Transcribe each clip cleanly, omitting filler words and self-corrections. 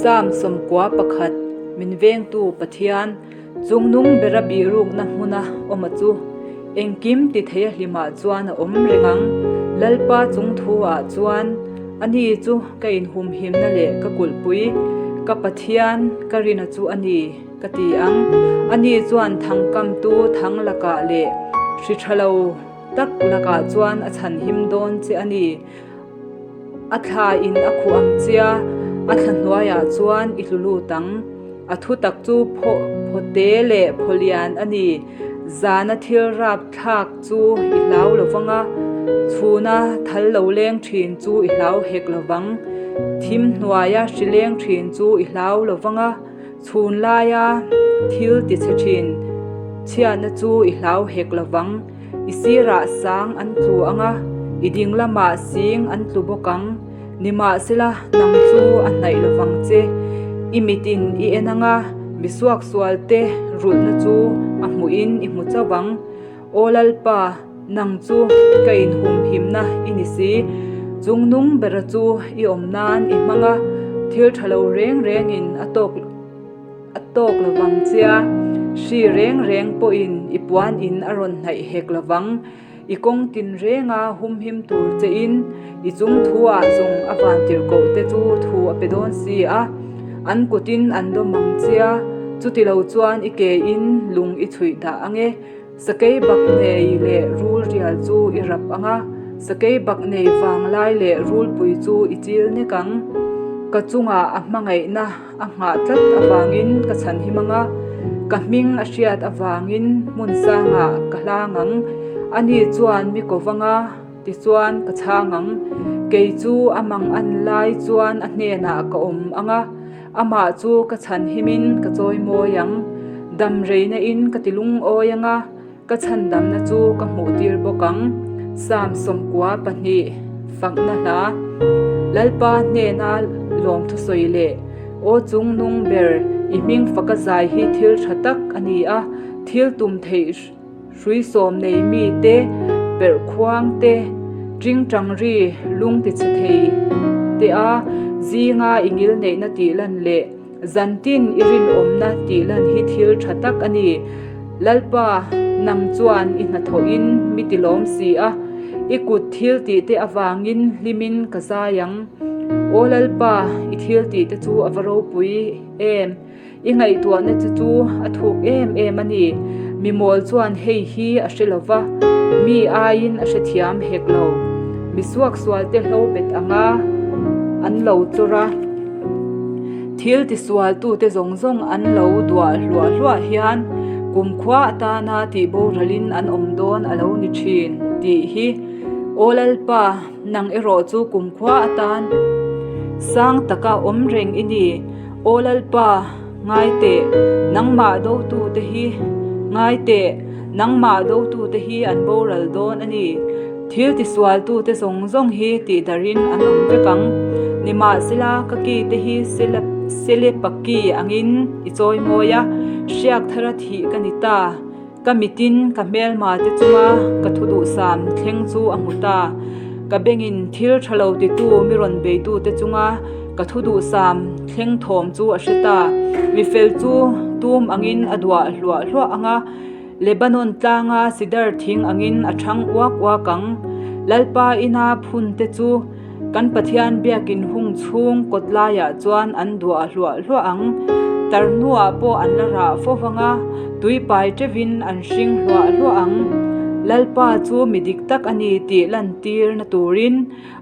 Psalm 11 Min vengtu Pathian, chungnung bera bihrukna hmuna awma chu engkim ti thei a hlimah chuan a awm reng ang. Lalpa chung thu ah chuan ani chu ka inhumhimna leh ka kulhpui, ka Pathian ka rina chu a ni ka ti ang. Ani chuan thangkamtu thang lakah leh hri tha lo tak lakah chuan a chhanhim dawn che a ni. A thla in a khuh ang chia, a thla hnuaiah chuan i hlu lut ang. A thu tak chu phaw phawte leh phawlian a ni. Zana thil rap thlak chu i hlau lo vang a, chhuna thal lo leng thin chu i hlau hek lo vang. Thim hnuaia hri leng thin chu i hlau lo vang a, chhun laia thil tichhe thin chhiatna chu i hlau hek lo vang. I sirah sang an tlu ang a, i ding lamah sing an tlu bawk ang. Nimahsela, nang chu a hnaih lo vang che. I mitin i en ang a, mi suaksualte rulhna chu a hmuhin i hmu chauh ang. Aw Lalpa, nang chu ka inhumhimna i ni si. Chungnung bera chu i awm nan i hmang a, thil tha lo reng rengin a tawk. A tawk lo vang chia, hri reng reng pawhin i puan in a rawn hnaih hek lo vang. I kawng tin renga humhim tur che in i chung thu ah zawng a van tirhkoh te chu thu a pe dawn si a. An kut in an dawm ang chia, chuti lo chuan i ke in lung i chhuih dah ang e. Sakei bak nei leh rul rial chu i rap ang a, sakei bak nei vang lai leh rulpui chu i chil nek ang. Ka chungah a hmangaihna a nghah tlat avangin ka chhanhim ang a, ka hming a hriat avangin hmun sangah ka hlang ang. Ani chuan mi ko vang a, tichuan ka chhang ang. Kei chu a mang an lai chuan a hnenah ka awm ang a, amah chu ka chhanhimin ka chawimawi ang. Dam reina in ka ti lungawi ang a. Ka chhandamna chu ka hmuhtir bawk ang. Psalm 92, Fakna hla. Lalpa hnena lawm thusawi leh Aw chungnung ber, i hming faka zai hi thil tha tak a ni a, thil tum theih hrui sawm nei mi te, perh khuang te, tingtang ri lung tichhe thei te a zinga i ngilneihna tih lan leh Zantin i rinawmna tih lan hi thil tha tak a ni. Lalpa, nang chuan i hnathawhin mi ti lawm si a, i kut thil tih te avangin hlimin ka zai ang. Aw Lalpa, i thil tih te chu a va ropui em! I ngaihtuahna che chu a thuk em em a ni. Mi mawl chuan hei hi a hre lo va, mi aiin a hrethiam hek lo. Mi suaksualte hlo bet anga an lo chawr a. Thil tisualtute zawng zawng an lo duah hluah hluah hian kumkhua atana tihboralin an awm dawn a lo ni thin tih hi Aw Lalpa, nang erawh chu kumkhua atan sang taka awm reng i ni. Aw Lalpa, ngai teh, nangmah dotute hi ngai teh, nangmah dotute hi an boral dawn a ni. Thil tisualtute zawng zawng hi tihdarhin an awm vek ang. Nimahsela, ka ki te hi Selepa ki angin i chawi mawi a, hriak thara thih ka ni ta. Ka mitin ka hmelma te chunga ka thu duhsam thleng chu a hmu ta. Ka bengin thil tha lo titu mi rawn beitute chunga ka thu duhsam thleng thawm chu a hre ta. Mifel chu tum angin a duah hluah hluah ang a. Lebanon tlanga sidar thing angin a thang uak uak ang. Lalpa ina phun te chu kan Pathian biakin hung chhung kawt laiah chuan an duah hluah hluah ang. Tarhnuah pawh an la rah fo vang a, tui pai teuhin an hring hluah hluah ang. Lalpa chu mi dik tak a ni tih lantirna turin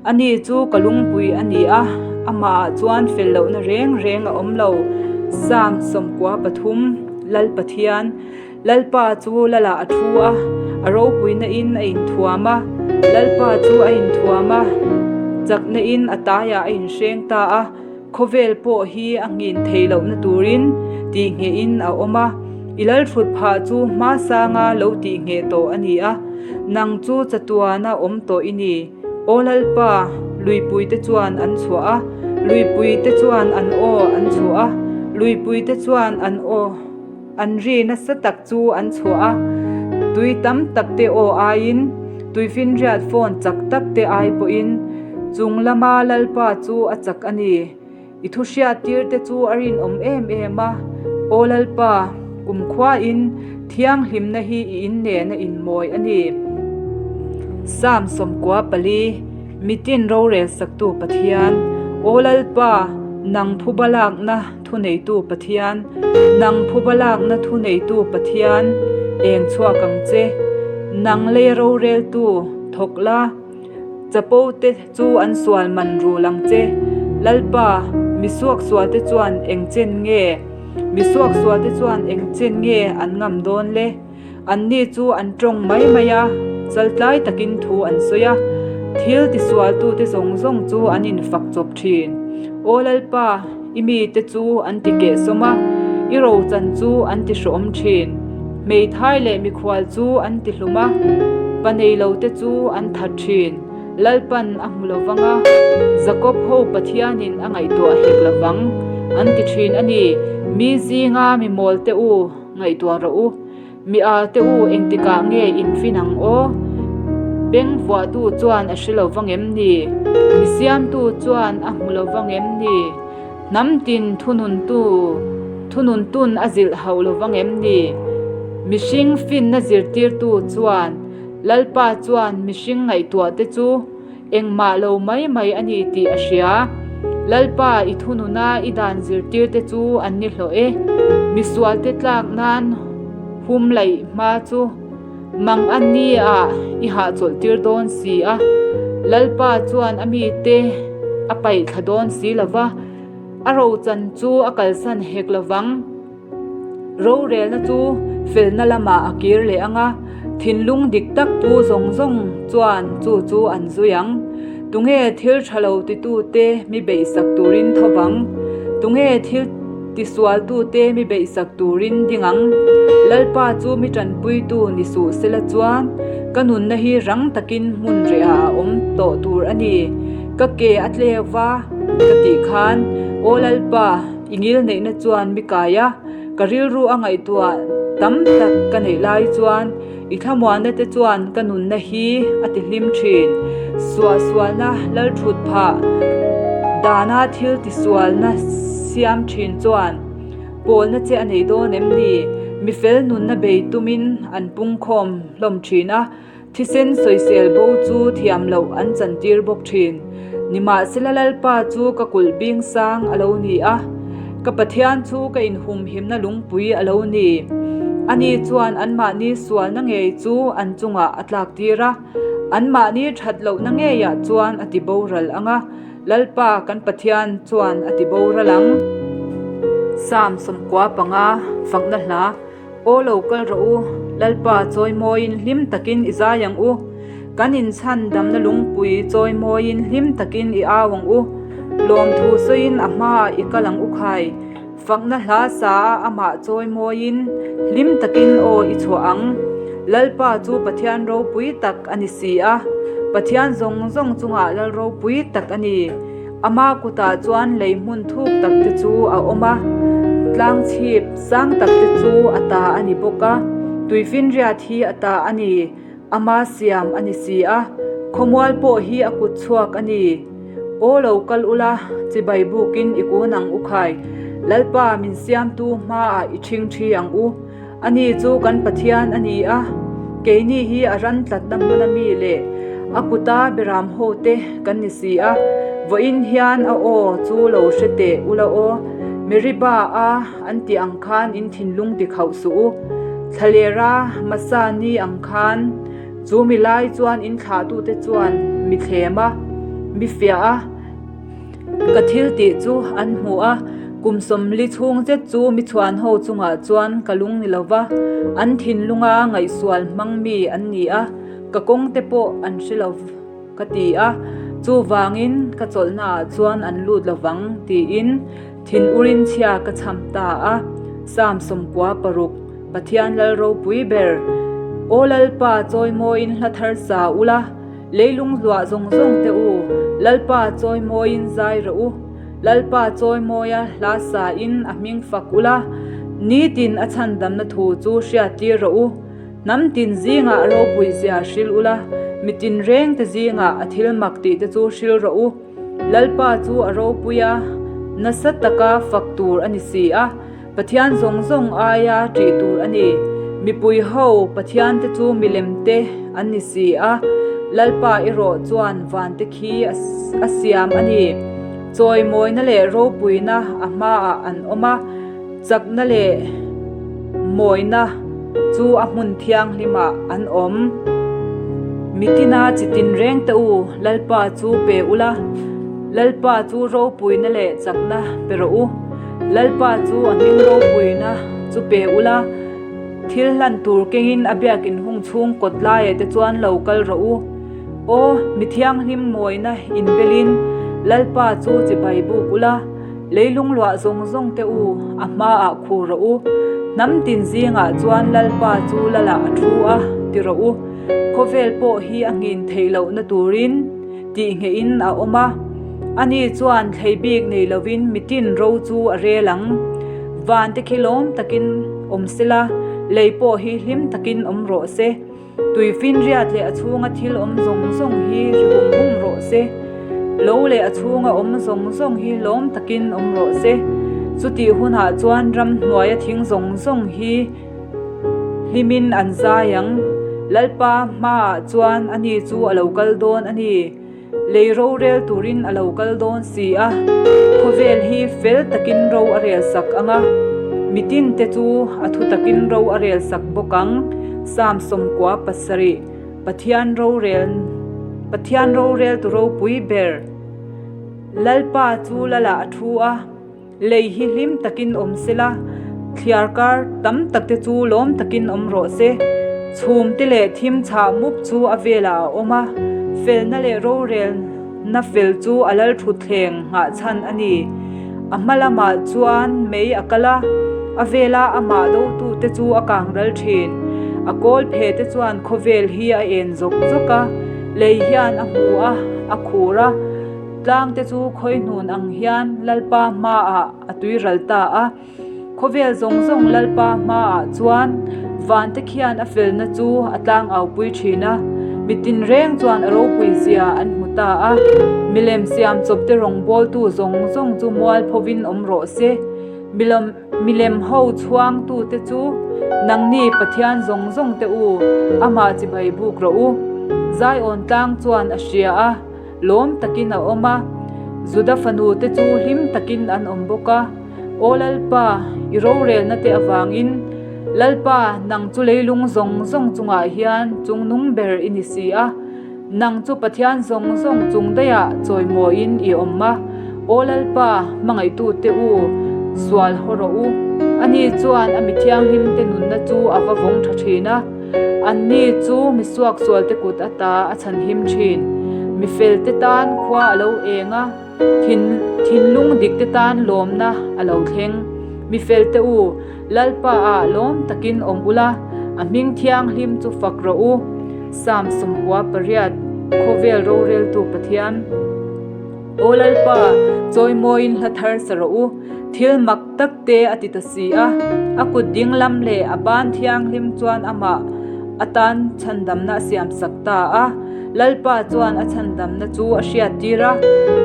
Ani chu ka lungpui a ni a, amahah chuan fel lohna reng reng a awm lo. Psalm 93, Lal Pathian, Lalpa chu Lalah a thu a, a ropuina in a inthuam a, Lalpa chu a inthuam a, chakna in a taiah a inhreng ta a, khawvel pawh hi a nghin thei lohna turin tihngehin a awm a, i lalthut phah chu hma sanga lo tihngheh tawh a ni a, nang chu chatuana awm tawh i ni. Aw Lalpa, luipui te chuan an chhuah a, luipui te chuan an aw an chhuah a, luipui te chuan an aw an ri nasa tak chu an chhuah a, tui tam tak te aw aiin, tuifinriat phone chak tak te ai pawhin chung lama Lalpa chu a chak a ni. I thu hriattirte chu a rinawm em em a, Aw Lalpa, kumkhuain thianghlimna hi i innena inmawi a ni. Psalm 14, Mitin rorel saktu Pathian, Aw Lalpa, nang phuba lakna thuneitu Pathian, nang phuba lakna thuneitu Pathian, eng chhuak ang che. Nang lei roreltu thawk la, chapo te Chu an sual man rul ang che. Lalpa, mi suaksualte chuan eng chen nge? Mi suaksualte chuan eng chen nge an ngam dawn le? Anni chu an tawng mai mai a, chaltlai takin thu an sawi a, thil tisualtute zawng zawng chu an infak chawp thin. Aw Lalpa, i mite chu an ti kehsawm a, i rochan chu an ti hrawm thin. Hmeithai leh mikhual chu an ti hlum a, pa neilote chu an that thin. Lalpan a hmu lovang a, Jakob ho Pathianin a ngaihtuah hek lovang, an ti thin a ni. Mi zinga mi mawl te u, ngaihtuah rawh u. Mi â te u, engtikah nge in fin ang aw? Beng vuahtu chuan a hre lovang em ni? Mi siamtu chuan a hmu lovang em ni? Hnam tin thununtu, thununtun a zilh hauh lovang em ni? Mihring finna zirtirtu chuan Lalpa chuan mihring ngaihtuahte chu engmah lo mai mai a ni tih a hria. Lalpa i thununa i dan zirtirte chu an ni hlawh e. Misualte tlak nan hum laih hma chu mang a ni-ah i hahchawlhtir dawn si a. Lalpa chuan a mite a paih thla dawn si lo va, a rochan chu a kalsan hek lo vang. Rorelna chu felna lamah a kir leh ang a, thinlung dik tak pu zawng zawng chuan chu chu an zui ang. Tunge thil tha lo titute mi beihsak turin tho vang? Tunge thil tisualtute mi beihsak turin ding ang? Lalpa chu mi tanpuitu ni suh sela chuan ka nunna hi rang takin hmun rehah a awm tawh tur a ni. Ka ke a tleu va ka tih khan, Aw Lalpa! I ngil neihna chuan mi kai a, ka rilru a ngaihtuah tam tak ka neih lai chuan i thlamuanna te chuan ka nunna hi a ti hlim thin. Suahsualna lalthut phah dana thil tisualna siam thin chuan pawlna che a nei dawn em ni? Mi fel nunna bei tumin an pungkhawm hlawm thin a. Thisen sawisel bo chu thiam loh an chantir bawk thin. Nimahsela Lalpa chu ka kulh bing sang a lo ni a, ka Pathian chu ka inhumhimna lungpui a lo ni. Ani chuan anmahni sualna ngei chu an chungah a tlaktir a, anmahni that lohna ngeiah chuan a ti boral ang a, Lalpa kan Pathian chuan a ti boral ang. Psalm 95, Fakna Hla. Aw lo kal rawh u, Lalpa chawimawiin hlim takin i zai ang u. Kan inchhan damna lungpui chawimawiin hlim takin i au ang u. Lawmthu sawiin a hmaah i kal ang u khai. Fakna hla sa a amah chawimawiin hlim takin aw i chhuah ang. Lalpa chu Pathian ropui tak a ni si a, Pathian zawng zawng chungah Lal ropui tak a ni. Ama kutah chuan lei hmun thuk tak te chu a awm a, tlang chhip sang tak te chu a ta a ni bawk a, tuifinriat hi a ta a ni, ama siam a ni si a, khawmual pawh hi a kut chhuak a ni. Aw lo kal ula, chibai bukin i kun ang u khai, Lalpa min siamtu hmaah i ṭhingṭhi ang u. Ani chu kan Pathian a ni a, keini hi a ran tlatna hmuna mi leh a kuta beram hote kan ni si a, vawiin hian a aw chu lo hre teh ula aw, Meribah a an tih ang khan in thinlung ti khauh suh u, Thlalera Masa ni ang khan chu mi lai chuan in thlahtute chuan mi thlem a, mi fiah a. Ka thil tih chu an hmu a, kum 40 chhung zet chu mi chhuan ho chungah chuan ka lung ni lo va, an thinlunga ngaihsual hmang mi an ni a, ka kawng te pawh an hre lo ka ti a, chuvangin ka chawlhnaah chuan an lut lo vang tiin thin urin chhia ka chham ta a. Psalm 96, Pathian Lal ropui ber, Aw Lalpa chawimawiin hla thar sa ula, Leilung hluah zawng zawng te u, Lalpa chawimawiin zai rawh u. Lalpa chawimawia hla sain a hming fak ula, nitin a chhandamna thu chu hriattir rawh u. Hnam tin zingah ropui zia hril ula, mi tinrengte zingah a thil mak tihte chu hril rawh u. Lalpa chu a ropui a, Nasa taka fak tur a ni si a, Pathian zawng zawng aia ṭih tur a ni. Mipui ho Pathian te chu milem te an ni si a, Lalpa erawh chuan van te khi a siam a ni. Chawimawina leh ropuina a hmaah an awm a, chakna leh mawina chu a hmun thianghlimah an awm. Mitina chi tinreng te u, Lalpa chu pe ula, Lalpa chu ropuina leh chakna pe rawh u. Lalpa chu a hming ropuina chu pe ula, thil hlan tur kengin a biakin hung chhung kawt laiah te chuan lo kal rawh u. Aw, mi thianghlim mawina inbelin Lalpa chu chibai buk ula, leilung luah zawng zawng te u a hmaah khur rawh u. Hnam tin zingah chuan Lalpa chu Lalah a thu a, ti rawh u. Khawvel pawh hi a nghin theih lohna turin tih nghehin a awm a. Ani chuan thlei bik nei lovin mitin ro chu a rel ang. Van te khi lawm takin awm sela, lei pawh hi hlim takin awm rawh se. Tui finriat leh a chhunga thil awm zawng zawng hi ri hum hum rawh se. Lo leh a chhunga awm zawng zawng hi lawm takin awm rawh se. Chutih hunah chuan ramhnuaia thing zawng zawng hi hlimin an zai ang. Lalpa hmaah chuan ani chu a lo kal dawn a ni. Lei rorel turin a lo kal dawn si a, khawvel hi fel takin ro a rel sak ang a, mitin te chu a thu takin ro a rel sak bawk ang. Psalm 17, Pathian rorel Pathian rorel tu ropui ber Lalpa chu Lalah a thu a. Lei hi hlim takin awm se la, thliar kar tam tak te chu lawm takin awm rawh se. Chhum te leh thim chhah mup chu a velah a awm a, felna leh rorelna fel chu a lal thutthleng nghah chhan a ni. A hma lamah chuan mei a kal a, a vela amah dotute chu a kang ral thin. A kawl phe te chuan khawvel hi a en zawk zawk a, lei hian a hmu a, a khur a. Tlangte chu khawihnun ang hian Lalpa hmaah a tuiral ta a, khawvel zawng zawng Lalpa hmaah chuan vante khian a felna chu a tlangaupui thin a, mi tinreng chuan a ropui zia an hmu ta a. Milem siam chawpte rawngbawltu zawng zawng chu mualphovin awm rawh se, milem ho chhuangtute chu nangni Pathian zawng zawng te u, amah chibai buk rawh u. Zaiawn tlang chuan a hria a. Lawm takin a awm a, Juda fanu te chu hlim takin an awm bawk a. Aw Lalpa, i rorelna te avangin, Lalpa, nang chu leilung zawng zawng chungah hian chungnung ber i ni si a. Nang chu Pathian zawng zawng chung daihah chawimawiin i awm a. Aw Lalpa, hmangaihtute u, sual haw rawh u. Ani chuan a mi thianghlimte nunna chu a va vawng tha thin a. Anni chu mi suaksualte kut ata a chhanhim thin. Mi felte tan khua a lo eng a, thin thinlung dikte tan lawmna a lo thleng. Mi felte u, Lalpa ah lawm takin awm ula, a hming thianghlim chu fak rawh u. Psalm 98, Khawvel roreltu Pathian. Aw Lalpa, chawimawiin hla thar sa rawh u. Thil mak tak te a ti ta si a, a kut ding lam leh a ban thianghlim chuan amah atan chhandamna a siam sak ta a. Lalpa chuan a chhandamna chu a hriattir a,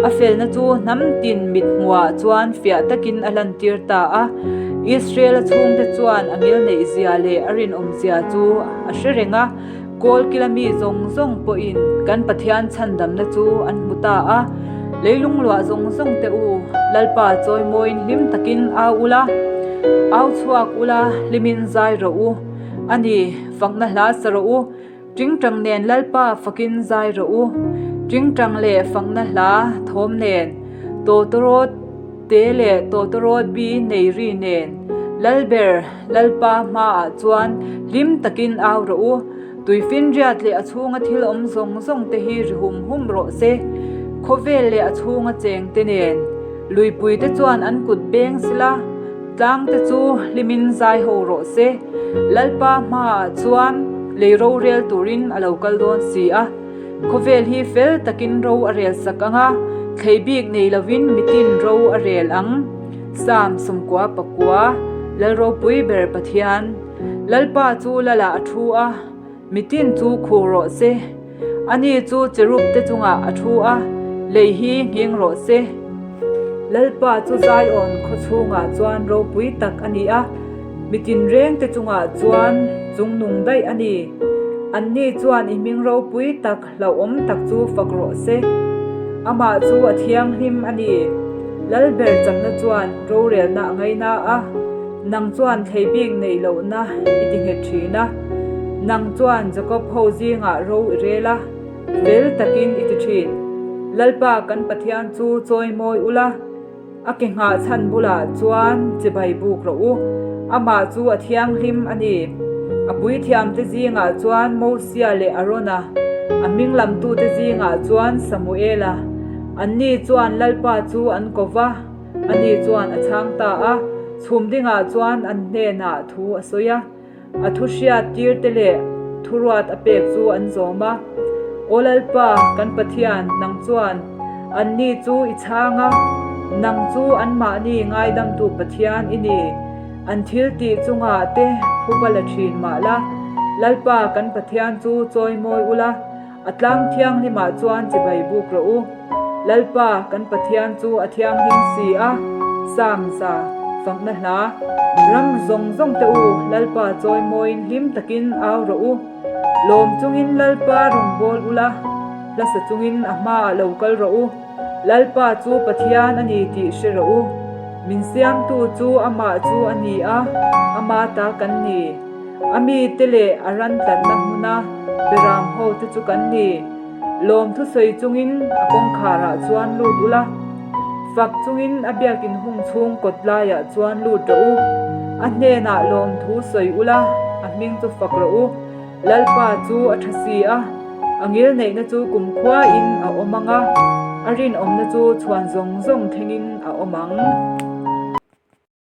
a felna chu hnam tin mit hmuhah chuan fiah takin a lantir ta a. Israel-a chhungte chuan a ngilneihzia leh a rinawmzia chu a hre reng a. Kawl kila mi zawng zawng pawhin kan Pathian chhandamna chu an hmu ta a, leilung luah zawng zawng te u, Lalpa chawimawiin hlim takin au ula, au chhuak ula, hlimin zai rawh u. A ni, fakna hla sa rawh u, tingtang nen Lalpa fakin zai rawh u, tingtang leh fakna hla thawm nen, tawtawrawt te leh tawtawrawt bi nei ri nen, Lalber, Lalpa hmaah chuan hlim takin au rawh u, tuifinriat leh a chhunga thil awm zawng zawng te hi ri hum hum rawh se. Khawvel leh a chhunga cheng te nen luipui te chuan an kut beng sila, tlang te chu hlimin zai ho rawh se. Lalpa hmaah chuan lei rorel turin a lo kal dawn si a, khawvel hi fel takin ro a rel sak ang a, thlei bik nei lovin mitin ro a rel ang. Psalm 99, Lal ropui ber Pathian, Lalpa chu Lalah a thu a, mitin chu khur rawh se. Ani chu cherub te chungah a thu a, lei hi nghing rawh se. Lalpa chu Zion khaw chhungah chuan ropui tak a ni a, mi tinrengte chungah chuan chungnung daih a ni. Anni chuan i hming ropui tak hlauhawm tak chu fak rawh se. Amah chu a thianghlim a ni. Lalber chakna chuan rorelna a ngaina a, nang chuan thlei bik neih lohna i ti nghet thin a. Nang chuan Jakob ho zingah ro i rel a. Fel takin i ti thin. Lalpa kan Pathian chu chawi mawi ula, a ke nghah chhan bulah chuan chibai buk rawh u. Amah chu a thianghlim a ni. A puithiamte zingah chuan Mosia leh Arona, a hming lamtute zingah chuan Samuela. Anni chuan Lalpa chu an ko va, ani chuan a chhang ta a, chhum dingah chuan an hnenah thu a sawi a. A thu hriat tir te leh thuruat a pek chu an zawm a. Aw Lalpa, kan Pathian, nang chuan anni chu i chhang a, nang chu anmahni ngaidamtu Pathian i ni. An thil tih chungah te phupa la thin mah la, Lalpa, kan Pathian chu chawi mawi ula, A tlang thianghlimah chuan chibai buk rawh u. Lalpa, kan Pathian chu a thianghlim si a, Sam za, fakna hla. Ram zawng zawng te u, Lalpa chawi mawiin hlim takin au rawh u. Lawm chungin Lalpa rawn bawl ula, hlasa chungin a hmaah lo kal rawh u. Lalpa chu Pathian a ni tih hre rawh u. Min siamtu chu amah chu a ni a, ama ta kan ni. A mite leh a ran tlanna hmuna beram ho te chu kan ni. Lawm thusawi chungin a kawngkharah chuan lut ula, fak chungin a biakin hung chhung kawt laiah chuan lut rawh u. A hnenah lawm thu sawi ula, a hming chu fak rawh u. Lalpa chu a tha si a, a ngil neihna chu kumkhuain a awm ang a, a rinawmna chu chhuan zawng zawng thlengin a awm ang.